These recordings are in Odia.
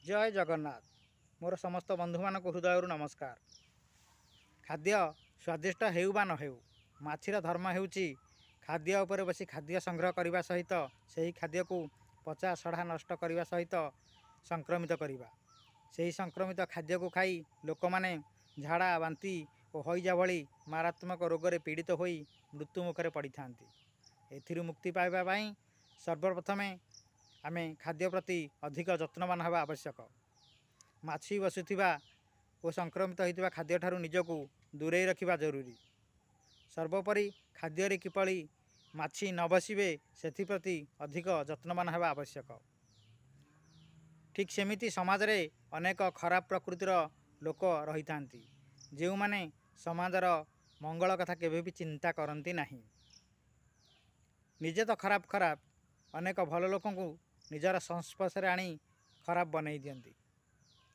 ଜୟ ଜଗନ୍ନାଥ। ମୋର ସମସ୍ତ ବନ୍ଧୁମାନଙ୍କୁ ହୃଦୟରୁ ନମସ୍କାର। ଖାଦ୍ୟ ସ୍ୱାଦିଷ୍ଟ ହେଉ ବା ନ ହେଉ, ମାଛିର ଧର୍ମ ହେଉଛି ଖାଦ୍ୟ ଉପରେ ବସି ଖାଦ୍ୟ ସଂଗ୍ରହ କରିବା ସହିତ ସେହି ଖାଦ୍ୟକୁ ପଚା ସଢ଼ା ନଷ୍ଟ କରିବା ସହିତ ସଂକ୍ରମିତ କରିବା। ସେହି ସଂକ୍ରମିତ ଖାଦ୍ୟକୁ ଖାଇ ଲୋକମାନେ ଝାଡ଼ା, ବାନ୍ତି ଓ ହଇଜା ଭଳି ମାରାତ୍ମକ ରୋଗରେ ପୀଡ଼ିତ ହୋଇ ମୃତ୍ୟୁ ମୁଖରେ ପଡ଼ିଥାନ୍ତି। ଏଥିରୁ ମୁକ୍ତି ପାଇବା ପାଇଁ ସର୍ବପ୍ରଥମେ ଆମେ ଖାଦ୍ୟ ପ୍ରତି ଅଧିକ ଯତ୍ନବାନ ହେବା ଆବଶ୍ୟକ। ମାଛି ବସୁଥିବା ଓ ସଂକ୍ରମିତ ହୋଇଥିବା ଖାଦ୍ୟଠାରୁ ନିଜକୁ ଦୂରେଇ ରଖିବା ଜରୁରୀ। ସର୍ବୋପରି ଖାଦ୍ୟରେ କିପରି ମାଛି ନ ବସିବେ, ସେଥିପ୍ରତି ଅଧିକ ଯତ୍ନବାନ ହେବା ଆବଶ୍ୟକ। ଠିକ୍ ସେମିତି ସମାଜରେ ଅନେକ ଖରାପ ପ୍ରକୃତିର ଲୋକ ରହିଥାନ୍ତି, ଯେଉଁମାନେ ସମାଜର ମଙ୍ଗଳ କଥା କେବେ ବି ଚିନ୍ତା କରନ୍ତି ନାହିଁ। ନିଜେ ତ ଖରାପ ଖରାପ, ଅନେକ ଭଲ ଲୋକଙ୍କୁ ନିଜର ସଂସ୍ପର୍ଶରେ ଆଣି ଖରାପ ବନେଇ ଦିଅନ୍ତି।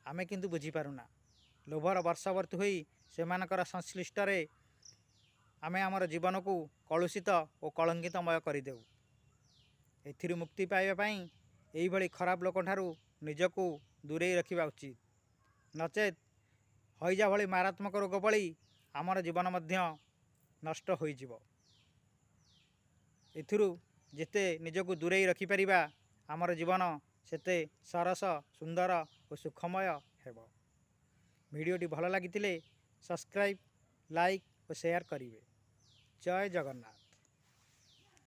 ଆମେ କିନ୍ତୁ ବୁଝିପାରୁନା। ଲୋଭର ବର୍ଷବର୍ତ୍ତୀ ହୋଇ ସେମାନଙ୍କର ସଂଶ୍ଳିଷ୍ଟରେ ଆମେ ଆମର ଜୀବନକୁ କଳୁଷିତ ଓ କଳଙ୍କିତମୟ କରିଦେଉ। ଏଥିରୁ ମୁକ୍ତି ପାଇବା ପାଇଁ ଏଇଭଳି ଖରାପ ଲୋକଠାରୁ ନିଜକୁ ଦୂରେଇ ରଖିବା ଉଚିତ, ନଚେତ୍ ହଇଜା ଭଳି ମାରାତ୍ମକ ରୋଗ ଭଳି ଆମର ଜୀବନ ମଧ୍ୟ ନଷ୍ଟ ହୋଇଯିବ। ଏଥିରୁ ଯେତେ ନିଜକୁ ଦୂରେଇ ରଖିପାରିବା, ଆମର ଜୀବନ ସେତେ ସରସ, ସୁନ୍ଦର ଓ ସୁଖମୟ ହେବ। ଭିଡ଼ିଓଟି ଭଲ ଲାଗିଥିଲେ ସବସ୍କ୍ରାଇବ୍, ଲାଇକ୍ ଓ ସେୟାର କରିବେ। ଜୟ ଜଗନ୍ନାଥ।